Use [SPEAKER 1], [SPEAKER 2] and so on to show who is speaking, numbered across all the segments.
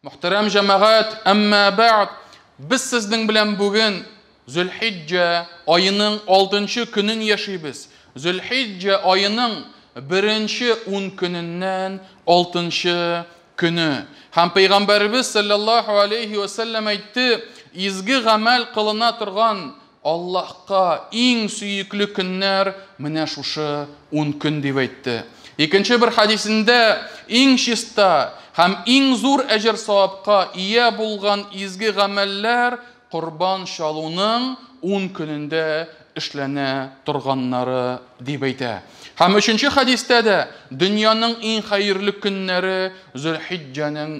[SPEAKER 1] Мөхтәрәм җәмәгать, әмма бәгъд, без сезнең белән бүген Зөлхиҗҗә аеның 6 көнен яшибез. Зөлхиҗҗә аеның беренче 10 көненнән 6 көне. Һәм Пәйгамбәребез саллаллаһу алейхи ва сәлләм әйтте, изге гамәл кылына торган Аллаһка иң сөекле көннәр менә шушы 10 көн дип әйтте. Икенче бер хадисендә иң чиста һәм иң зур әҗер савапка ия булган изге гамәлләр корбан чалуның 10 көнендә эшләнә торганнары дип әйтә. Һәм өченче хадистә дә дөньяның иң хәерле көннәре Зөлхиҗҗәнең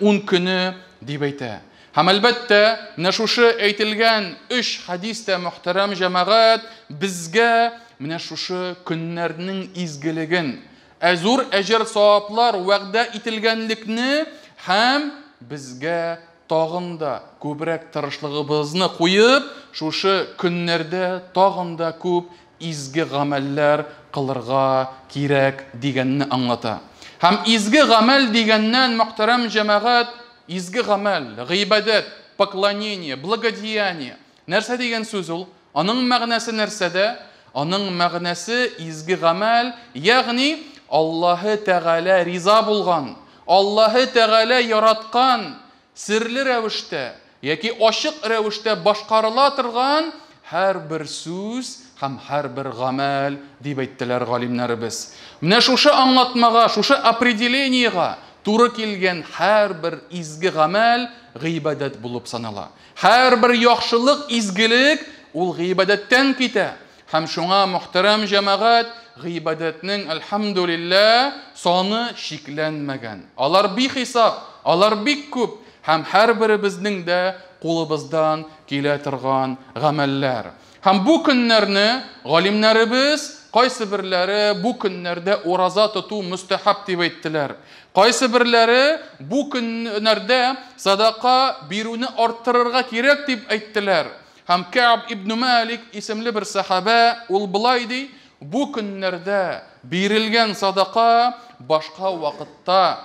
[SPEAKER 1] 10 көне дип әйтә. Һәм әлбәттә, менә шушы әйтелгән өч хадис тә, мөхтәрәм җәмәгать, безгә менә шушы көннәрнең изгелеген, ә зур әҗер саваплар вәгъдә ителгәнлекне һәм безгә тагын да күбрәк тырышлыгыбызны куеп, шушы көннәрдә тагын да күп изге гамәлләр кылырга кирәк дигәнне аңлата. Һәм изге гамәл дигәннән, мөхтәрәм җәмәгать, изге гамәл, гыйбадәт, поклонение, благодеяние. Нәрсә дигән сүз ул? Аның мәгънәсе нәрсәдә? Аның мәгънәсе изге гамәл, ягъни Аллаһы Тәгалә риза булган, Аллаһы Тәгалә яраткан, серле рәвештә яки ачык рәвештә башкарыла торган һәрбер сүз һәм һәрбер гамәл дип әйттеләр галимнәребез. Менә шушы аңлатмага, шушы определениега туры килгән һәрбер изге гамәл гыйбадәт булып санала. Һәрбер яхшылык, изгелек ул гыйбадәттән китә. Һәм шуңа, мөхтәрәм җәмәгать, гыйбадәтнең, әлхәмдүлилләһ, саны чикләнмәгән. Алар бихисап, алар бик күп һәм һәрберебезнең дә кулыбыздан килә торган гамәлләр. Һәм бу көннәрне галимнәребез кайсы берләре бу көннәрдә ураза тоту мөстәхәб дип әйттеләр. Кайсы берләре бу көннәрдә садака бирүне арттырырга кирәк дип әйттеләр. Һәм Кәб ибн Малик исемле бер сахабә ул былай ди: бу көннәрдә бирелгән садака башка вакытта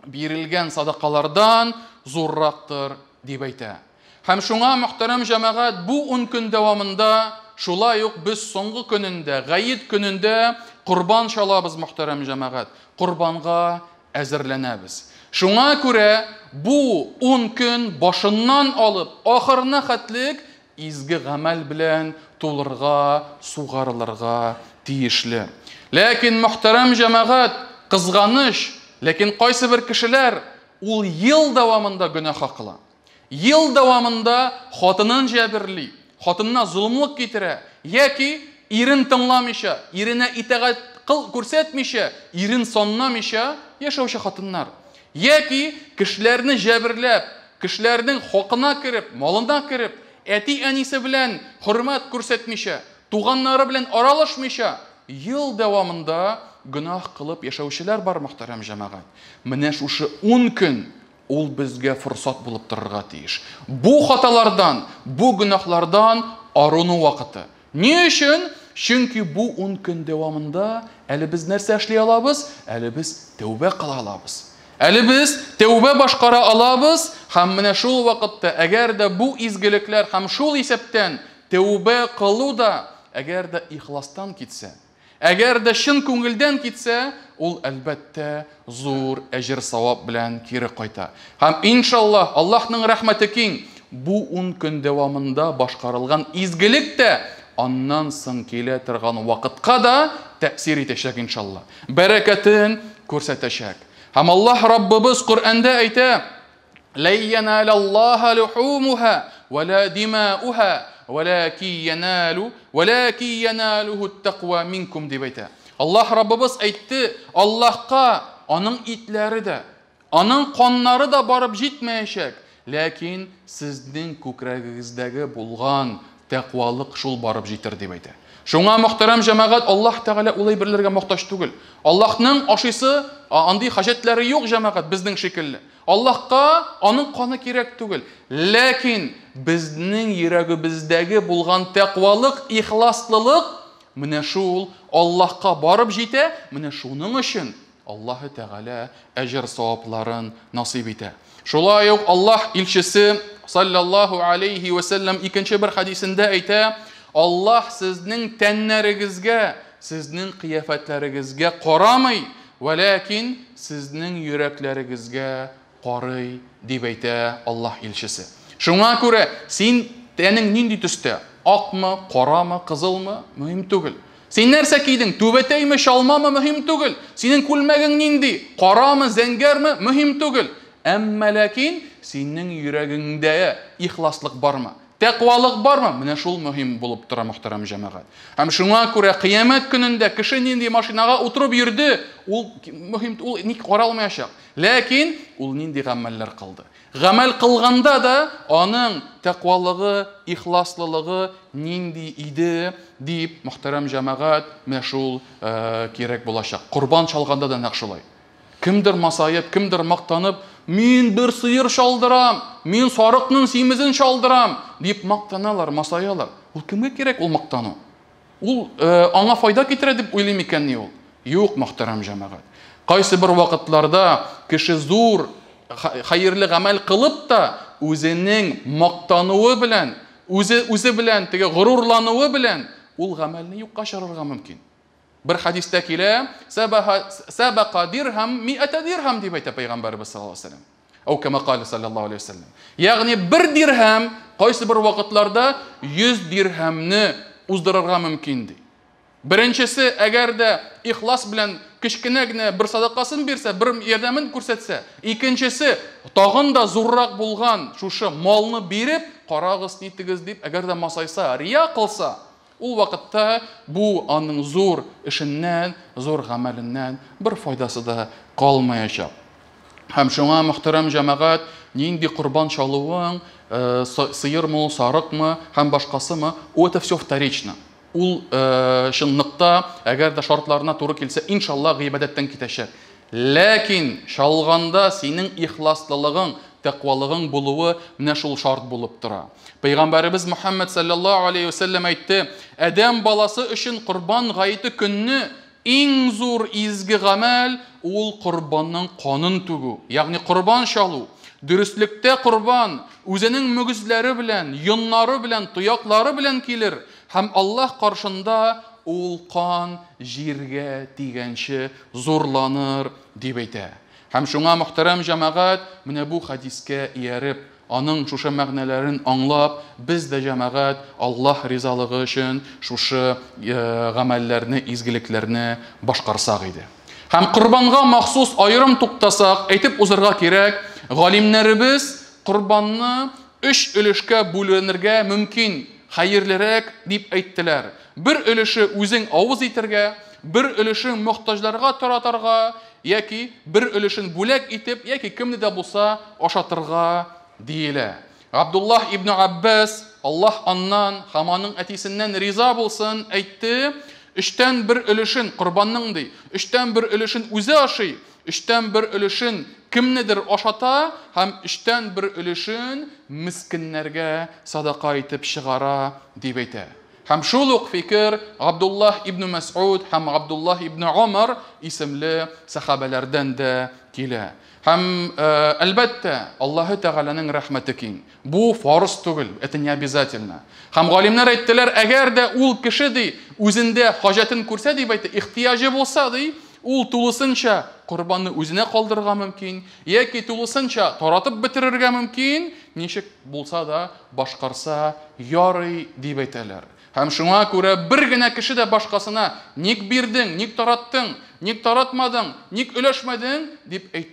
[SPEAKER 1] бирелгән садакалардан зуррактыр дип әйтә. Һәм шуңа, мөхтәрәм җәмәгать, бу 10 көн дәвамында шулай ук без соңгы көнендә, гает көнендә корбан чалабыз, мөхтәрәм җәмәгать, корбанга әзерләнәбез. Шуңа күрә бу 10 көн башыннан алып ахырына хәтлек изге гамәл белән тулырга, сугарылырга тиешле. Ләкин, мөхтәрәм җәмәгать, кызганыч, ләкин кайсы бер кешеләр ул ел дәвамында гөнаһ кыла. Ел дәвамында хатынын җәберли, хатынына золымлык китерә, яки ирен тыңламыйча, иренә итагать кыл күрсәтмичә, ирен санламыйча яшәүче хатыннар. Яки кешеләрне җәберләп, кешеләрнең хакына кереп, малына кереп, әти-әнисе белән хөрмәт күрсәтмичә, туганнары белән аралашмыйча, ел дәвамында гөнаһ кылып яшәүчеләр бар, мөхтәрәм җәмәгать. Менә шушы 10 көн ул безгә форсат булып торырга тиеш. Бу хаталардан, бу гөнаһлардан арыну вакыты. Ни өчен? Чөнки бу 10 көн дәвамында әле без нәрсә эшли алабыз? Әле без тәүбә кыла алабыз. Әле без тәүбә башкара алабыз һәм менә шул вакытта, әгәр дә бу изгелекләр һәм шул исәптән тәүбә кылу да, әгәр дә ихластан китсә, әгәр дә чын күңелдән китсә, ул әлбәттә зур әҗер савап белән кире кайта. Һәм иншаллаһ, Аллаһның рәхмәте киң, бу 10 көн дәвамында башкарылган изгелек тә аннан соң килә торган вакытка да тәэсир итәчәк иншаллаһ. Бәрәкәтен күрсәтәчәк. Һәм Аллаһ Раббыбыз Коръәндә әйтә: "Ләй яналаллаһа лухумуха ва ла димауха, валаки яналу, валаки яналуху тaqва минкум" дип әйтә. Аллаһ Раббыбыз әйтте, Аллаһка аның итләре дә, аның каннары да барып җитмәячәк, ләкин сезнең күкрәгегездәге булган тәкъвалык шул барып җитер дип әйтә. Шуңа, мөхтәрәм җәмәгать, Аллаһ Тәгалә ул әйберләргә мохтаҗ түгел. Аллаһның ашыйсы, андый хаҗәтләре юк, җәмәгать, безнең шикелле. Аллаһка аның каны кирәк түгел. Ләкин безнең йөрәгебездәге булган тәкъвалык, ихласлылык менә шул Аллаһка барып җитә, менә шуның өчен Аллаһы Тәгалә әҗер савапларын насыйп итә. Шулай ук Аллаһ илчесе саллаллаһу алейхи ва сәлләм икенче бер хәдисендә әйтә, Аллаһ сезнең тәннәрегезгә, сезнең кыяфәтләрегезгә карамый, вәләкин сезнең йөрәкләрегезгә карый, дип әйтә Аллаһ илчесе. Шуңа күрә син тәнең нинди төстә, акмы, карамы, кызылмы, мөһим түгел. Син нәрсә кидең, түбәтәйме, чалмамы, мөһим түгел. Синең күлмәгең нинди, карамы, зәңгәрме, мөһим түгел. Әмма ләкин синең йөрәгеңдә ихласлык бармы? Тәкъвалык бармы? Менә шул мөһим булып тора, мөхтәрәм җәмәгать. Һәм шуңа күрә кыямәт көнендә кеше нинди машинага утырып йөрде, ул мөһим, ул ник каралмаячак. Ләкин ул нинди гамәлләр кылды? Гамәл кылганда да аның тәкъвалыгы, ихласлылыгы нинди иде дип, мөхтәрәм җәмәгать, менә шул кирәк булачак. Корбан чалганда да нәкъ шулай. Кемдер масаеп, кемдер мактанып, мин бер сыер чалдырам, мин сарыкның симезен чалдырам, дип мактаналар, масаялар. Ул кемгә кирәк ул мактану? Ул аңа файда китерә дип уйлый микән ни ул? Юк, мөхтәрәм җәмәгать. Кайсы бер вакытларда кеше зур хәерле гамәл кылып та үзенең мактануы белән, үзе үзе белән теге горурлануы белән ул гамәлне юкка чыгарырга мөмкин. Бер хәдистә килә, сәбака дирһам миәтә дирһам дип әйтә пәйгамбәрбез саллаллаһу алейһи ва сәлләм. Әү кәмә кале саллаллаһу алейһи ва сәлләм. Ягъни бер дирһам кайсы бер вакытларда 100 дирһамны уздырырга мөмкин ди. Беренчесе, әгәр дә ихлас белән кечкенә генә бер садакасын бирсә, бер ярдәмен күрсәтсә, икенчесе, тагын да зуррак булган шушы малны биреп, карагыз, нитегез дип, әгәр дә масайса, рия кылса, ул вакытта бу аның зур эшеннән, зур гамәленнән бер файдасы да калмаячак. Һәм шуңа, мөхтәрәм җәмәгать, нинди корбан чалуың, сыермы ул, сарыкмы һәм башкасымы, ул это все вторично. Ул чынлыкта, әгәр дә шартларына туры килсә, иншалла гыйбадәттән китәчәк. Ләкин чалганда синең ихласлылыгың, тәкъвалыгың булуы менә шул шарт булып тора. Пәйгамбәребез Мөхәммәд саллаллаһу алейһи ва сәлләм әйтте, адәм баласы өчен корбан гаете көнне иң зур изге гамәл ул корбанның канын түгү, ягъни корбан чалу. Дөреслектә корбан үзенең мөгезләре белән, йоннары белән, тояклары белән килер һәм Аллаһ каршында ул кан җиргә тигәнче зурланыр, дип әйтә. Һәм шуңа, мөхтәрәм җәмәгать, менә бу хәдискә ияреп, аның шушы мәгънәләрен аңлап, без дә җәмәгать Аллаһ ризалыгы өчен шушы гамәлләрне, изгелекләрне башкарсак иде. Һәм корбанга махсус аерым туктасак, әйтеп узырга кирәк, галимнәребез корбанны өч өлешкә бүленергә мөмкин, хәерлерәк дип әйттеләр. Бер өлеше үзең авыз итәргә, бер өлешен мохтаҗларга таратарга, яки бер өлешен бүләк итеп, яки кемне дә булса ашатырга диелә. Абдуллаһ ибн Аббас, Аллаһ аннан һәм аның әтисеннән риза булсын, әйтте, өчтән бер өлешен, корбанның ди, өчтән бер өлешен үзе ашый, өчтән бер өлешен кемнедер ашата һәм өчтән бер өлешен мескеннәргә садака итеп чыгара, дип әйтә. Һәм шул ук фикер Абдуллаһ ибн Мәс'уд һәм Абдуллаһ ибн Умар исемле сәхабәләрдән дә килә. Һәм, әлбәттә, Аллаһы Тәгаләнең рәхмәте киң. Бу фарыз түгел, это не обязательно. Һәм галимнәр әйттеләр, әгәр дә ул кеше, ди, үзендә хаҗәтен күрсә, дип әйтте, ихтыяҗы булса, ди, ул тулысынча корбанны үзенә калдырырга мөмкин, яки тулысынча таратып бетерергә мөмкин, ничек булса да башкарса ярый, дип әйтәләр. Һәм шуңа күрә бер генә кеше дә башкасына ник бирдең, ник тараттың, ник таратмадың, ник өләшмәдең, дип әйт,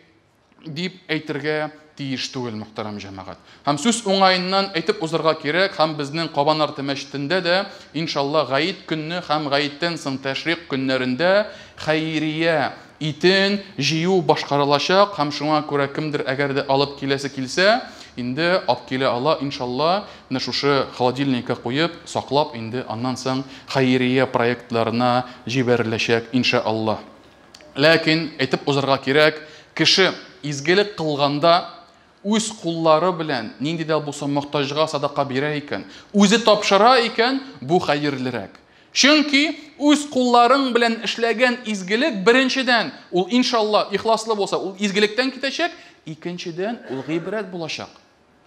[SPEAKER 1] дип әйтергә тиеш түгел, мөхтәрәм җәмәгать. Һәм сүз уңаеннан әйтеп узырга кирәк, һәм безнең Кабан арты мәчетендә дә, иншалла, гаит көнне һәм гаиттән соң тәшрик көннәрендә хәйрия итен җыю башкарылачак, һәм шуңа күрә кемдер әгәр дә алып киләсе килсә, инде алып килә ала, иншалла, менә шушы холодильникка куеп, саклап, инде аннан соң хәйрия проектларына җибәреләчәк, иншалла. Ләкин әйтеп узарга кирәк, кеше изгелек кылганда үз куллары белән нинди дә булса мохтаҗга садака бирә икән, үзе тапшыра икән, бу хәерлерәк. Чөнки үз кулларың белән эшләгән изгелек, беренчедән, ул иншалла ихласлы булса, ул изгелектән китәчәк, икенчедән, ул гыйбрәт булачак.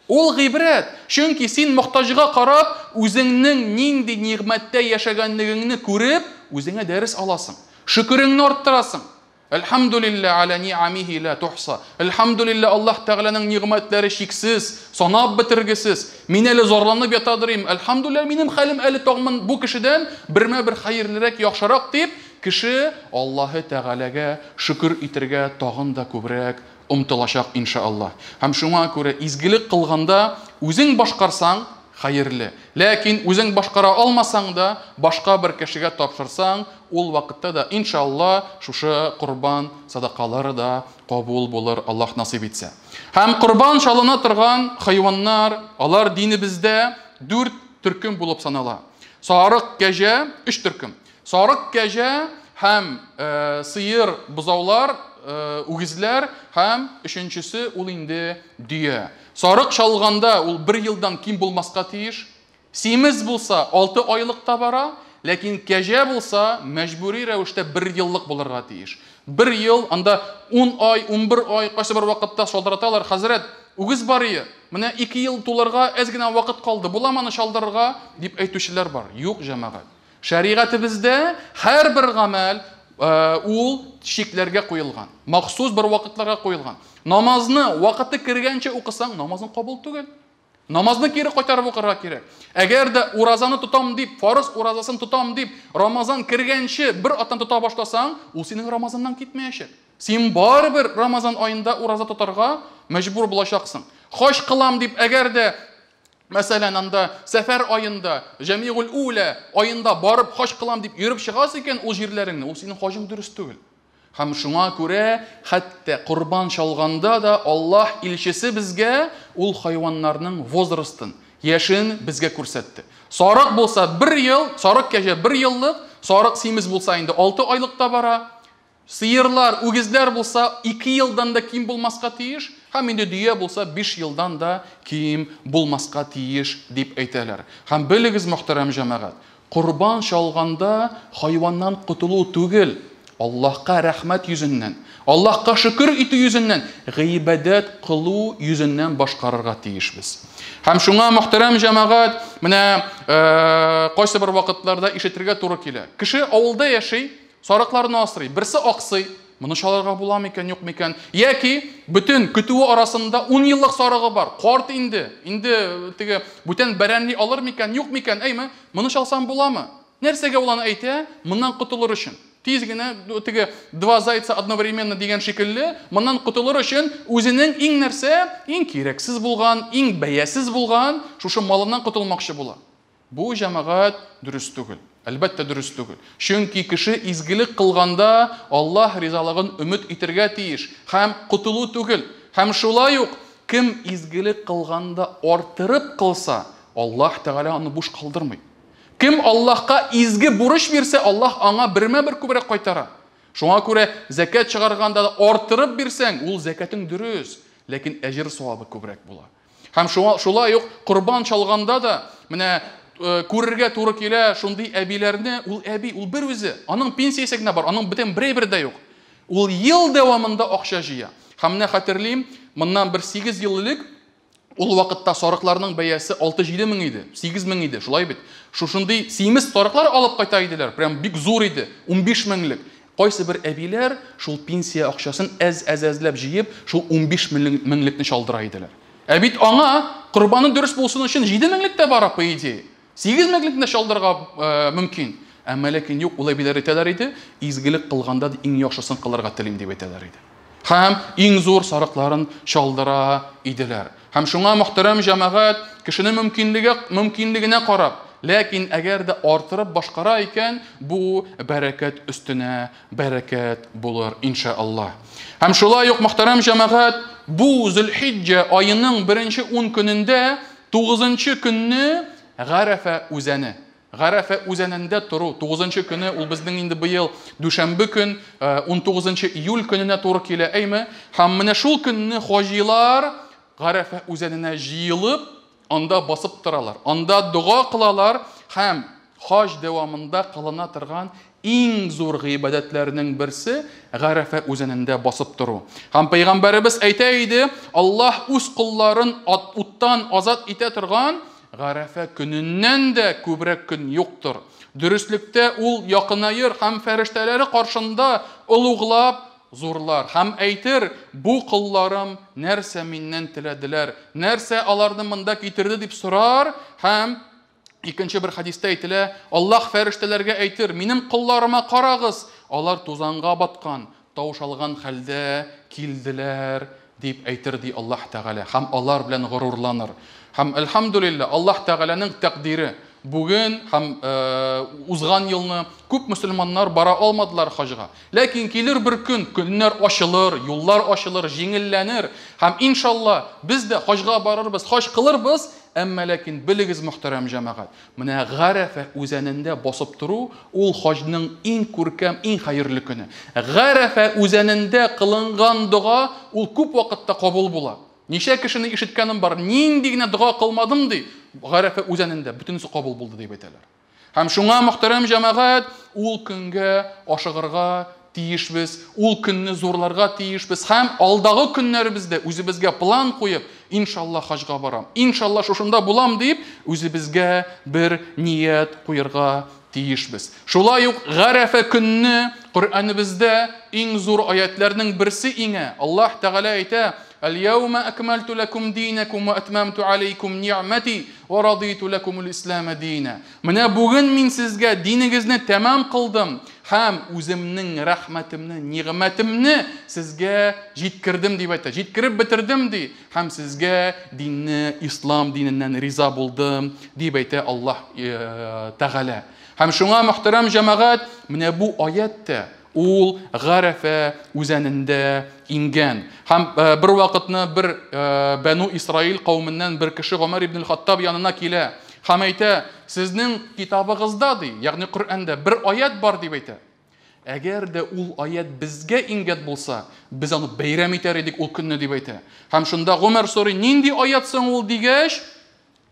[SPEAKER 1] Ул гыйбрәт, чөнки син мохтаҗга карап, үзеңнең нинди нигъмәттә яшәгәнлегеңне күреп, үзеңә дәрес аласың. Шөкереңне арттырасың. Әлхәмдүлиллә аля ни'амихи ла тухса. Әлхәмдүлиллә, Аллаһ Тәгаләнең нигъмәтләре чиксез, санап бетергесез. Мин әле зарланып ятадырым. Әлхәмдүлиллә, минем хәлем әле тагын бу кешедән бермә-бер хәерлерәк, яхшырак дип, кеше Аллаһы Тәгаләгә шөкер итергә тагын да күбрәк омтылачак, иншаАллаһ. Һәм шуңа күрә изгелек кылганда үзең башкарсаң, хәерле. Ләкин үзең башкара алмасаң да, башка бер кешегә тапшырсаң, ул вакытта да, иншалла, шушы корбан садакалары да кабул булыр, Аллаһ насыйп итсә. Һәм корбан чалына торган хайваннар, алар динебездә дүрт төркем булып санала. Сарык, кәҗә, өч төркем. Сарык, кәҗә һәм сыер, бозаулар, үгезләр һәм өченчесе ул инде дөя. Сарык чалганда ул бер елдан ким булмаска тиеш. Симез булса 6 айлык та бара, ләкин кәҗә булса мәҗбүри рәвештә бер еллык булырга тиеш. Бер ел, анда 10 ай, 11 ай, кайсы бер вакытта шалтыраталар, хәзрәт, үгез бар ие, менә 2 ел тулырга әз генә вакыт калды, буламы аны чалдырырга, дип әйтүчеләр бар. Юк, җәмәгать. Шәригатебездә һәрбер гамәл ул чикләргә куелган, махсус бер вакытларга куелган. Намазны вакыты кергәнче укысаң, намазың кабул түгел. Намазны кире кайтарып укырга кирәк. Әгәр дә уразаны тотам дип, фарыз уразасын тотам дип, Рамазан кергәнче бер аттан тота башласаң, ул синең Рамазаннан китмәячәк. Син барыбер Рамазан аенда ураза тотарга мәҗбүр булачаксың. Хаҗ кылам дип, әгәр дә мәсәлән, анда сәфәр аенда, Җәмигул Улә аенда барып хаҗ кылам дип йөреп чыгасың икән ул җирләреңне, ул синең хаҗың дөрес түгел. Һәм шуңа күрә хәтта корбан чалганда да Аллаһ илчесе безгә ул хайваннарның возрастын, яшен безгә күрсәтте. Сарык булса бер ел, сарык кәҗә бер еллык, сарык симез булса инде 6 айлык та бара. Сыерлар, үгезләр булса 2 елдан да ким булмаска тиеш, һәм инде дөя булса 5 елдан да ким булмаска тиеш дип әйтәләр. Һәм белегез, мөхтәрәм җәмәгать, корбан чалганда хайваннан котылу түгел, Аллаһка рәхмәт йөзеннән, Аллаһка шөкер итү йөзеннән, гыйбадәт кылу йөзеннән башкарырга тиешбез. Һәм шуңа, мөхтәрәм җәмәгать, менә кайсы бер вакытларда ишетергә туры килә. Кеше авылда яши, сарыкларны асрый, берсе аксый, моны чалырга була микән, юк микән? Яки бөтен көтүе арасында 10 еллык сарыгы бар, карт инде, инде теге бүтән бәрәнли алыр микән, юк микән, әйме, моны чалсам буламы? Нәрсәгә ул аны әйтә? Моннан котылыр өчен. Тиз генә теге два зайца одновременно дигән шикелле, моннан котылыр өчен үзенең иң нәрсә, иң кирәксез булган, иң бәясез булган шушы малыннан котылмакчы була. Бу җәмәгать дөрес түгел. Әлбәттә дөрес түгел. Чөнки кеше изгелек кылганда Аллаһ ризалыгын өмет итергә тиеш һәм котылу түгел. Һәм шулай ук кем изгелек кылганда артырып кылса, Аллаһ Тәгалә аны буш калдырмый. Кем Аллаһка изге бурыч бирсә, Аллаһ аңа бермә-бер күбрәк кайтара. Шуңа күрә зәкят чыгарганда да артырып бирсәң, ул зәкятең дөрес, ләкин әҗер савабы күбрәк була. Һәм шулай ук корбан чалганда да менә күрергә туры килә шундый әбиләрне, ул әби, ул бер үзе, аның пенсиясе генә бар, аның бүтән берәй-бер дә юк. Ул ел дәвамында акча җыя. Һәм менә хәтерлим, моннан бер 8 ел элек ул вакытта сарыкларның бәясе 6-7 мең иде, 8 мең иде, шулай бит. Шушындый симез сарыклар алып кайта иделәр, прям бик зур иде, 15 меңлек. Кайсы бер әбиләр шул пенсия акчасын әз-әз-әзләп җыеп, шул 15 меңлекне чалдыра иделәр. Ә бит аңа корбаны дөрес булсын өчен 7 меңлек тә бара, по идее. 8 меңлекне чалдырырга мөмкин. Әмма ләкин юк, ул әбиләр әйтәләр иде, изгелек кылганда иң яхшысын кылырга телим дип әйтәләр иде. Һәм иң зур сарыкларын чалдыра иделәр. Һәм шуңа, мөхтәрәм җәмәгать, кешенең мөмкинлегенә карап, ләкин әгәр дә артырып башкара икән, бу бәрәкәт өстенә бәрәкәт булыр, иншаАллаһ. Һәм шулай ук, мөхтәрәм җәмәгать, бу Зөлхиҗҗә аеның беренче 10 көнендә, 9-нчы көнне Гарәфә үзәне. Гарәфә үзәнендә тору, 9-нчы көне, ул безнең инде быел дүшәмбе көн, 19 июль көненә туры килә, әйме? Һәм менә шул көнне хаҗилар Гарәфә үзәненә җыелып, анда басып торалар, анда дога кылалар һәм Хаҗ дәвамында кылына торган иң зур гыйбадәтләрнең берсе Гарәфә үзәнендә басып тору. Һәм пәйгамбәребез әйтә иде, Аллаһ үз колларын уттан азат итә торган Гарәфә көненнән дә күбрәк көн юктыр. Дөреслектә ул якынаер һәм фәрештәләре каршында олуглап зурлар һәм әйтер, бу колларым нәрсә миннән теләделәр, нәрсә аларны монда китерде дип сорар. Һәм икенче бер хәдистә әйтелә, Аллаһ фәрештәләргә әйтер, минем колларыма карагыз, алар тузанга баткан, таушалган хәлдә килделәр, дип әйтер ди Аллаһ Тәгалә, һәм алар белән горурланыр. Һәм әлхәмдүлилләһ, Аллаһ Тәгаләнең тәкъдире бүген һәм узган елны күп мөселманнар бара алмадылар хаҗга. Ләкин килер бер көн, көннәр ачылыр, юллар ачылыр, җиңелләнер һәм иншалла без дә хаҗга барырбыз, хаҗ кылырбыз. Әмма ләкин белегез, мөхтәрәм җәмәгать, менә Гарәфә үзәнендә басып тору ул хаҗның иң күркәм, иң хәерле көне. Гарәфә үзәнендә кылынган дога ул күп вакытта кабул була. Ничә кешене ишеткәнем бар, нинди генә дога кылмадым ди, Гарәфә үзәнендә бөтенесе кабул булды дип әйтәләр. Һәм шуңа, мөхтәрәм җәмәгать, ул көнгә ашыгырга тиешбез, ул көнне зурларга тиешбез һәм алдагы көннәребездә үзебезгә план куеп, иншалла хаҗга барам, иншалла шушында булам дип, үзебезгә бер ният куярга тиешбез. Шулай ук Гарәфә көнне Коръәнебездә иң зур аятларның берсе иңә. Аллаһ Тәгалә әйтә: "Әл-яума акмалту лакум динакум ва атмамту алейкум ни'мати ва радиту лакумул ислама дина". Менә бүген мин сезгә динегезне тәмам кылдым һәм үземнең рәхмәтемне, нигъмәтемне сезгә җиткердем дип әйтә. Җиткереп бетердем ди һәм сезгә динне ислам диненнән риза булдым дип әйтә Аллаһ Тәгалә. Һәм шуңа, мөхтәрәм җәмәгать, менә бу аят тә ул Гарәфә үзәнендә иңгән. Һәм бер вакытны бер Бәну Исраил кавеменнән бер кеше Гомәр ибн Хаттаб янына килә һәм әйтә: "Сезнең китабыгызда, ди, ягъни Коръәндә бер аят бар", дип әйтә. Әгәр дә ул аят безгә иңгән булса, без аны бәйрәм итәр идек ул көнне, дип әйтә. Һәм шунда Гомәр сорый: "Нинди аят соң ул?" дигәч,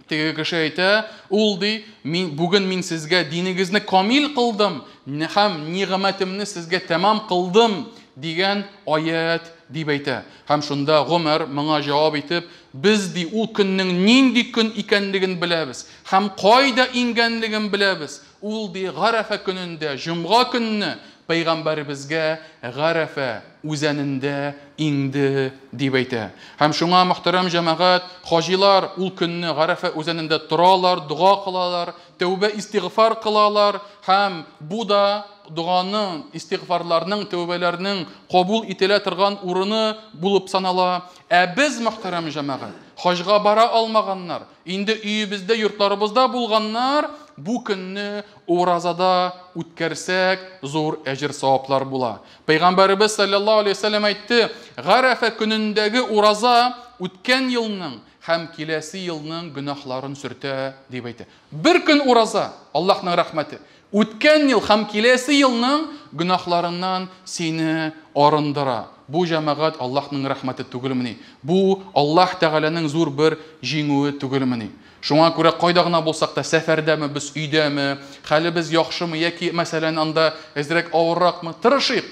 [SPEAKER 1] теге кеше әйтә: "Ул, ди, мин бүген мин сезгә динегезне камил кылдым һәм нигъмәтемне сезгә тәмам кылдым" дигән аят, дип әйтә. Һәм шунда Гомәр моңа җавап итеп: "Без, ди, ул көннең нинди көн икәнлеген беләбез һәм кайда иңгәнлеген беләбез. Ул, ди, Гарәфә көнендә, җомга көнне пәйгамбәребезгә Гарәфә үзәнендә иңде", дип әйтә. Һәм шуңа, мөхтәрәм җәмәгать, хаҗилар ул көнне Гарәфә үзәнендә торалар, дога кылалар, тәүбә истигъфар кылалар һәм бу да доганың, истигъфарларның, тәүбәләрнең кабул ителә торган урыны булып санала. Ә без, мөхтәрәм җәмәгать, хаҗга бара алмаганнар, инде өебездә, йортларыбызда булганнар, бу көнне уразада үткәрсәк, зур әҗер саваплар була. Пәйгамбәребез саллаллаһу алейһи ва сәлләм әйтте: "Гарәфә көнендәге ураза үткән елның һәм киләсе елның гөнаһларын сөртә", дип әйтә. Бер көн ураза, Аллаһның рәхмәте, үткән ел һәм киләсе елның гөнаһларыннан сине арындыра. Бу, җәмәгать, Аллаһның рәхмәте түгелмени? Бу Аллаһ Тәгаләнең зур бер җиңүе түгелмени? Шуңа күрә кайда гына булсак та, сәфәрдәме без, өйдәме, хәлебез яхшымы яки, мәсәлән, анда әзрәк авырракмы, тырышыйк.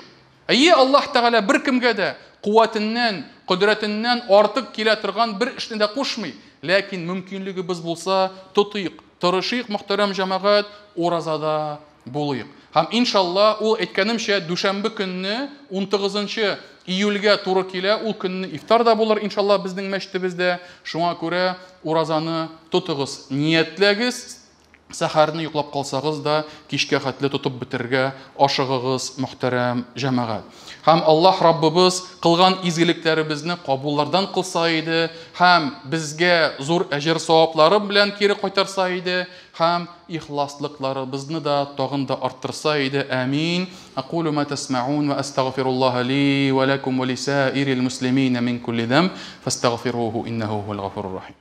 [SPEAKER 1] Әйе, Аллаһ Тәгалә беркемгә дә куәтеннән, кодрәтеннән артык килә торган бер эшне дә кушмый. Ләкин мөмкинлегебез булса, тотыйк, тырышыйк, мөхтәрәм җәмәгать, уразада булыйк. Һәм иншалла, ул әйткәнемчә, дүшәмбе көнне 19 июльгә туры килә, ул көнне ифтар да булыр, иншалла, безнең мәчетебездә. Шуңа күрә уразаны тотыгыз, ниятләгез, сәхәрне йоклап калсагыз да, кичкә хәтле тотып бетерергә ашыгыгыз, мөхтәрәм җәмәгать. Һәм Аллаһ Раббыбыз кылган изгелекләребезне кабуллардан кылса иде, һәм безгә зур әҗер саваплары белән кире кайтарса иде, һәм ихласлыкларыбызны да тагын да арттырса иде. Амин. Акулу ма тасмаун ва астагфируллаһа ли ва лакум ва лисаирил муслимина мин кулли дам фастагфируһу иннаху хуал гафурур рахим.